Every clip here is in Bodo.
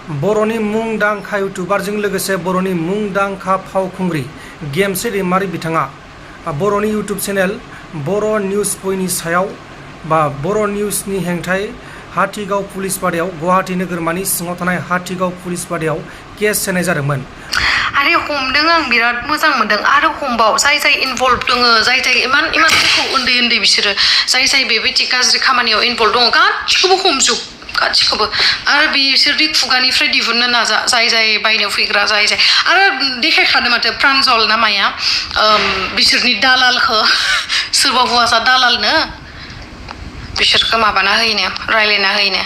बर'नि मुंदांखा इउटुबारजों लोगोसे बर'नि मुंदांखा फावखुंग्रि गेमस्रि दैमारि बिथाङा बर'नि इउटुब चेनेल बर' निउज बयनि सायाव बा बर' निउजनि हेंथायै हाथिगाव पुलिस बादायाव गुवाहाटी नोगोरमानि सिङाव थानाय हाथिगाव पुलिस बादायाव केस होनाय जादोंमोन। आरे हमदों आं बिराद मोजां मोनदों आरो हमबाव जाय इनभल्व दङ जाय इमान गथ' उन्दै बिसोरो जाय बेबायदि गाज्रि खामानियाव इनभल्व दङ गासिखौबो हमजोब गासिखौबो आरो बिसोरनि खुगानिफ्राय दिहुननो नाजा जाय बायनो फैग्रा जाय आरो देखायखादों माथो प्रान्जल ना माया बिसोरनि दालालखौ सोरबा हौवासा दालालनो बिसोरखौ माबाना होयनो रायलायना होयनो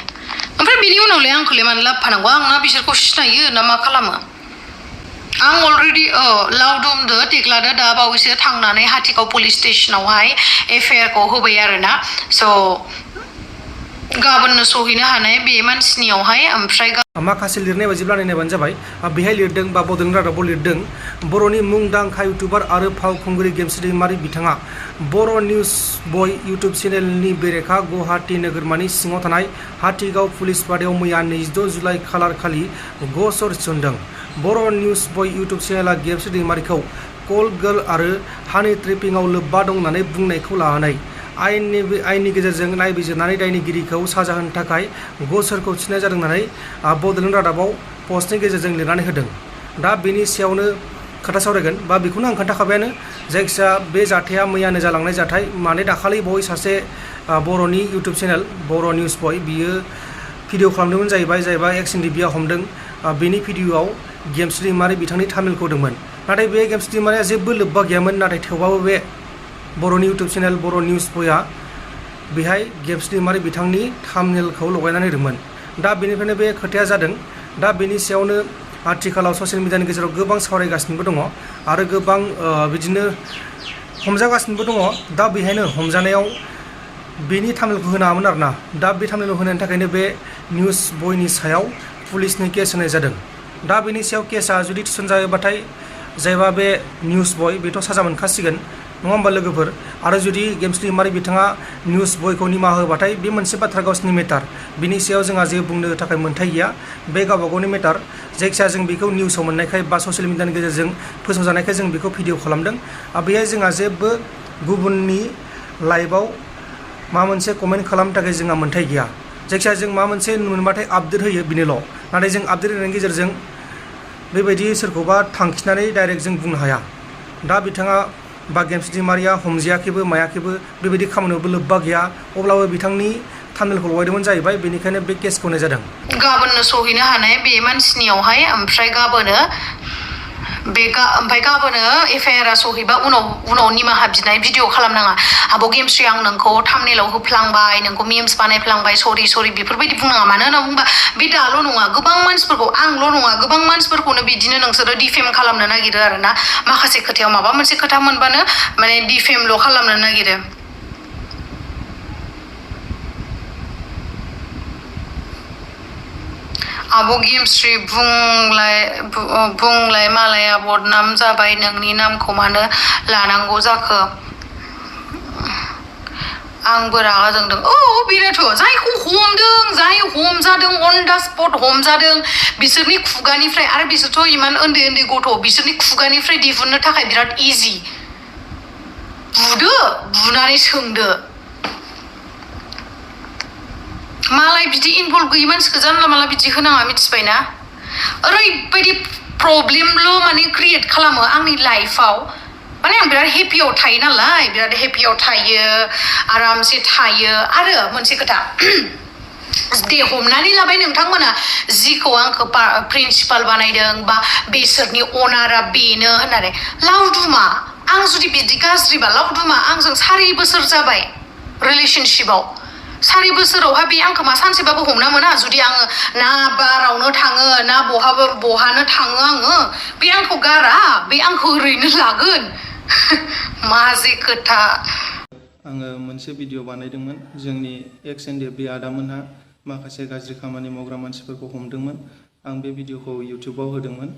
ओमफ्राय बिनि उनावलाय आंखौलाय मानो लाबोफानांगौ आंना बिसोरखौ सिनायो ना मा खालामो आं अलरेडि लावदुमदो देग्लादो दा बावैसो थांनानै हाथिगाव पुलिस स्टेशनावहाय एफआइआर खौ होबाय आरोना स' गाबोननो सहैनो हानाय बे मानसिनियावहाय ओमफ्राय माखासे लिरनाय बायदिब्ला नायनायबानो जाबाय बेहाय लिरदों बा बड'लेण्ड रादाबाव लिरदों बर'नि मुंदांखा इउटुबार आरो फावखुंग्रि गेमस्रि दैमारि बिथाङा बर' निउज बय इउटुब चेनेलनि बेरेखा गुवाहाटी नोगोरमानि सिङाव थानाय हाथिगाव पुलिस बादायाव मैया 26 जुलाइ खालार खालि गसर थिसनदों। बर' निउज बय इउटुब चेनेला गेमस्रि दैमारिखौ कल गार्ल आरो हानि ट्रेपिंआव लोब्बा दं होननानै बुंनायखौ लानानै आयेननि गेजेरजों नायबिजिरनानै दायनिगिरिखौ साजा होनो थाखाय गसरखौ थिनाय जादों होननानै बड'लेण्ड रादाबाव पस्टनि गेजेरजों लिरनानै होदों। दा बेनि सायावनो खोथा सावरायगोन बा बेखौनो आं खोन्थाखाबायानो जायखिजाया बे जाथाया मैयानो जालांनाय जाथाय माने दाखालि बावै सासे बर'नि इउटुब चेनेल बर' निउज बय बियो भिडिअ खालामदोंमोन जाहैबाय एक्स एनडिबिआ हमदों बेनि भिडिअआव गेमस्रि दैमारि बिथांनि थामिलखौ होदोंमोन नाथाय बे गेमस्रि दैमारिया जेबो लोब्बा गैयामोन नाथाय थेवबाबो बे बर'नि इउटुब चेनेल बर' निउज बयआ बेहाय गेमस्रि दैमारि बिथांनि थामनेलखौ लगायनानै होदोंमोन। दा बेनिफ्रायनो बे खोथाया जादों। दा बेनि सायावनो आथिखालाव ससियेल मिडियानि गेजेराव गोबां सावरायगासिनोबो दङ आरो गोबां बिदिनो हमजागासिनोबो दङ। दा बेहायनो हमजानायाव बेनि थामनेलखौ होनाङामोन आरोना दा बे थामनेलखौ होनायनि थाखायनो बे निउज बयनि सायाव पुलिसनि केस होनाय जादों। दा बेनि सायाव केसा जुदि थिसनजायोबाथाय जायबा बे निउज बय बेथ' साजा मोनखासिगोन नङा होमबा लोगोफोर आरो जुदि गेमस्रि दैमारि बिथाङा निउज बयखौ निमाहा होबाथाय बे मोनसे बाथ्रा गावसिनि मेटार बिनि सायाव जोंहा जेबो बुंनो थाखाय मोन्थाय गैया बे गावबा गावनि मेटार जायखिजाया जों बेखौ निउसाव मोननायखाय बा ससियेल मिडियानि गेजेरजों फोसावजानायखाय जों बेखौ भिडिअ खालामदों बेहाय जोंहा जेबो गुबुननि लाइभआव माबा मोनसे कमेन्ट खालामनो थाखाय जोंहा मोन्थाय गैया जायखिजाया जों माबा मोनसे मोनबाथाय आपडेट होयो बेनोल' नाथाय जों आपडेट होनायनि गेजेरजों बेबायदि सोरखौबा थांखिनानै डाइरेक्ट जों बुंनो हाया। दा बिथाङा बा गेमस्रि दैमारिया हमजायाखैबो मायाखैबो बेबायदि खामानियावबो लोब्बा गैया अब्लाबो बिथांनि थामनेलखौ लगायदोंमोन जाहैबाय बेनिखायनो बे केसखौ होनाय जादों। गाबोननो सहैनो हानाय बे मानसिनियावहाय ओमफ्राय गाबोनो एफआइआर सहैबा उनाव निमाहा बिनाय भिडिअ खालामनाङा आब' गेमस्रि आं नोंखौ थामनेलाव होफ्लांबाय नोंखौ मेम्स बानायफ्लांबाय सरि बेफोरबायदि बुंनाङा मानो होनना बुंबा बे दाल' नङा गोबां मानसिफोरखौ आंल' नङा गोबां मानसिफोरखौनो बिदिनो नोंसोरो डिफेम खालामनो नागिरो आरोना माखासे खोथायाव माबा मोनसे खोथा मोनबानो माने डिफेमल' खालामनो नागिरो। आब' गेमस्रि बुंलाय मालाया बदनाम जाबाय नोंनि नामखौ मानो लानांगौ जाखो आंबो रागा जोंदों बेनोथ' जायखौ हमदों जाय हमजादों अन दा स्पट हमजादों बिसोरनि खुगानिफ्राय आरो बिसोरथ' इमान उन्दै गथ' बिसोरनि खुगानिफ्राय दिहुननो थाखाय बिराद इजि बुनानै सोंदो मालाय बिदि इनभल्भ गैयि मानसिखौ जानला माला बिदि होनाङा मिथिबायना ओरैबायदि प्रब्लेमल' माने क्रिएट खालामो आंनि लाइफआव माने आं बिराद हेपियाव थायो नालाय बिराद हेपियाव थायो आरामसे थायो आरो मोनसे खोथा दे हमनानै लाबाय नोंथांमोना जिखौ आंखौ प्रिन्सिपाल बानायदों बा बेसोरनि अनारा बेनो होननानै लावदुमा आं जुदि बिदि गाज्रिबा लावदुमा आंजों 4 बोसोर जाबाय रिलेशनशिपआव 4 बोसोरावहाय बे आंखौ मा सानसेबाबो हमना मोना जुदि आङो ना बारावनो थाङो ना बहानो थाङो आङो बे आंखौ गारा बे आंखौ ओरैनो लागोन मा जे खोथा। आङो मोनसे भिडिअ बानायदोंमोन जोंनि एक्स एनडिबि आदामोनहा माखासे गाज्रि खामानि मावग्रा मानसिफोरखौ हमदोंमोन आं बे भिडिअखौ इउटिउबाव होदोंमोन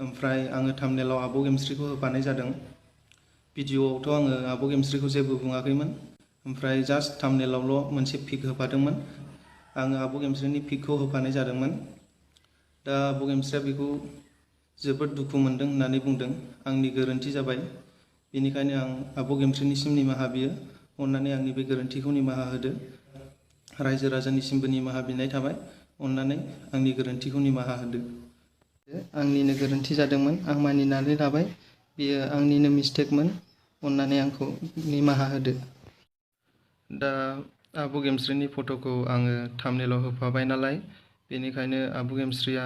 ओमफ्राय आङो थाम्बनेलाव आब' गेमस्रिखौ होफानाय जादों भिडिअआवथ' आङो आब' गेमस्रिखौ जेबो बुङाखैमोन ओमफ्राय जास्ट थाम्बनेलावल' मोनसे पिक होफादोंमोन आङो आब' गेमस्रिनि पिकखौ होफानाय जादोंमोन दा आब' गेमस्रिया बेखौ जोबोद दुखु मोनदों होननानै बुंदों। आंनि गोरोन्थि जाबाय, बेनिखायनो आं आब' गेमस्रिनिसिम निमाहा बियो। अननानै आंनि बे गोरोन्थिखौ निमाहा होदो। रायजो राजानिसिमबो निमाहा बिनाय थाबाय। अननानै आंनि गोरोन्थिखौ निमाहा होदो। आंनिनो गोरोन्थि जादोंमोन, आं मानिनानै लाबाय, बेयो आंनिनो मिस्टेकमोन। अननानै आंखौ निमाहा होदो। दा आब' गेमस्रिनि फट'खौ आङो थाम्बनेइलाव होफाबाय नालाय, बेनिखायनो आब' गेमस्रिया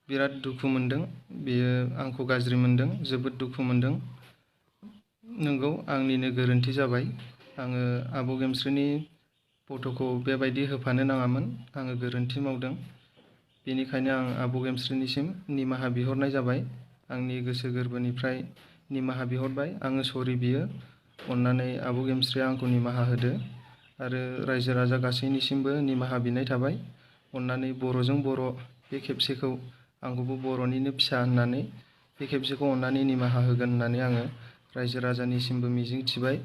बिराद दुखु मोनदों। बेयो आंखौ गाज्रि मोनदों, जोबोद दुखु मोनदों। नंगौ, आंनिनो गोरोन्थि जाबाय। आङो आब' गेमस्रिनि फट'खौ बेबायदि होफानो नाङामोन। आङो गोरोन्थि मावदों। बेनिखायनो आं आब' गेमस्रिनिसिम निमाहा बिहरनाय जाबाय। आंनि गोसो गोरबोनिफ्राय निमाहा बिहरबाय। आङो सरि बियो। अननानै आब' गेमस्रिया आंखौ निमाहा होदो आरो रायजो राजा गासैनिसिमबो निमाहा बिनाय थाबाय। अननानै बर'जों बर' बे खेबसेखौ आंखौबो बर'निनो फिसा होननानै बे खेबसेखौ अननानै निमाहा होगोन होननानै आङो रायजो राजानिसिमबो मिजिं थिबाय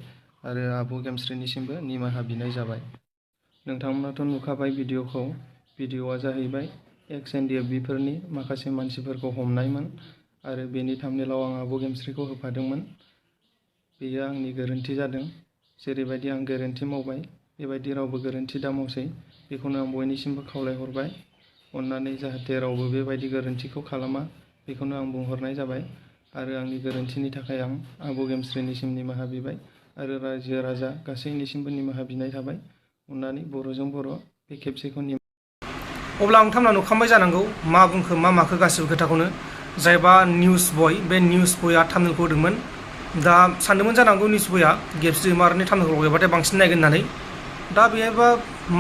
आरो आब' गेमस्रिनिसिमबो निमाहा बिनाय जाबाय। नोंथांमोनाथ' नुखाबाय भिडिअ'खौ। भिडिअ'आ जाहैबाय XNDF-फोरनि माखासे मानसिफोरखौ हमनायमोन आरो बेनि थाम्बनेइलाव आं आब' गेमस्रिखौ होफादोंमोन। बेयो आंनि गोरोन्थि जादों। जेरैबायदि आं गोरोन्थि मावबाय, बेबायदि रावबो गोरोन्थि दामावसै। बेखौनो आं बयनिसिमबो खावलायहरबाय। अननानै जाहाथे रावबो बेबायदि गोरोन्थिखौ खालामा, बेखौनो आं बुंहरनाय जाबाय। आरो आंनि गोरोन्थिनि थाखाय आं आब' गेमस्रिनिसिम निमाहा बिबाय आरो रायजो राजा गासैनिसिमबो निमाहा बिनाय थाबाय। अननानै बर'जों बर' बे खेबसेखौ अब्ला नोंथांमोना नुखांबाय जानांगौ मा बुंखो मा माखो गासिबो खोथाखौनो। जायबा निउस बय, बे निउस बयआ थाम्बनेइलखौ होदोंमोन। दा सानदोंमोन जानांगौ निउस बयआ गेमस्रि दैमारिनि थाम्बनेइलखौ होयोबाथाय बांसिन नायगोन होननानै। दा बेहायबा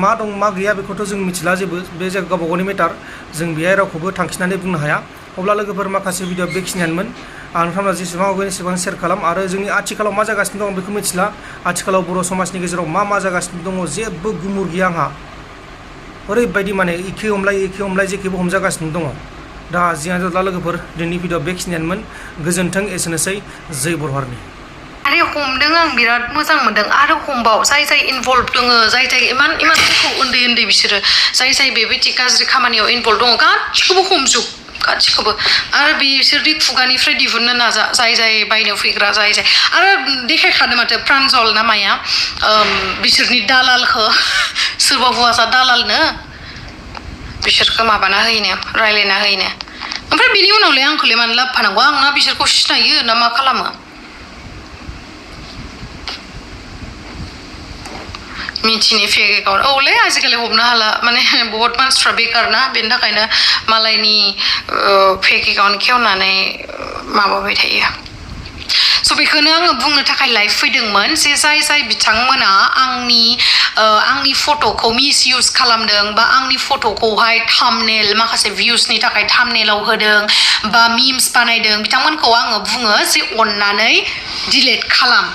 मा दं मा गैया बेखौथ' जों मिथिला जेबो। बे गावबा गावनि मेटार, जों बेहाय रावखौबो थांखिनानै बुंनो हाया। अब्ला लोगोफोर माखासे भिडिअ बेखिनियानोमोन। आं नोंथांमोना जेसेबां हागौ एसेबां शेयार खालाम आरो जोंनि आथिखालाव मा जागासिनो दं बेखौ मिथिला। आथिखालाव बर' समाजनि गेजेराव मा जागासिनो दङ जेबो गुमुर गैया आंहा। ओरैबायदि माने एखे हमलाय जेखेबो हमजागासिनो दङ। दा जियानो जादोला लोगोफोर, दिनैनि भिडिअ बेखिनियानोमोन। गोजोन्थों, एसेनोसै। जै बर' हारिनि। आरे हमदों, आं बिराद मोजां मोनदों। आरो हमबाव जाय इनभल्भ दङ, जाय इमान गथ' उन्दै बिसोरो जाय बेबायदि गाज्रि खामानियाव इनभल्भ दङ, गासिखौबो हमजोब, गासिखौबो। आरो बिसोरनि खुगानिफ्राय दिहुननो नाजा, जाय बायनो फैग्रा, जाय आरो देखायखादों माथो प्रान्जल ना माया बिसोरनि दालालखौ सोरबा हौवासा दालालनो बिसोरखौ माबाना होयोनो, रायलायना होयोनो। ओमफ्राय बिनि उनावलाय आंखौलाय मानो लाबोफानांगौ? आं ना बिसोरखौ सिनायो ना मा खालामो? मिथिनि फेक एकाउन्ट। औलै आजिखालि हमनो हाला, माने बहुत मानसिफ्रा बेकार ना, बेनि थाखायनो मालायनि फेक एकाउन्ट खेवनानै माबाबाय थायो। स' बेखौनो आङो बुंनो थाखाय लाइभ फैदोंमोन जे जाय बिथांमोना आंनि फट'खौ मिस इउज खालामदों बा आंनि फट'खौहाय थाम्बनेइल, माखासे भिउसनि थाखाय थाम्बनेइलाव होदों बा मिम्स बानायदों, बिथांमोनखौ आङो बुङो जे अननानै डिलिट खालाम।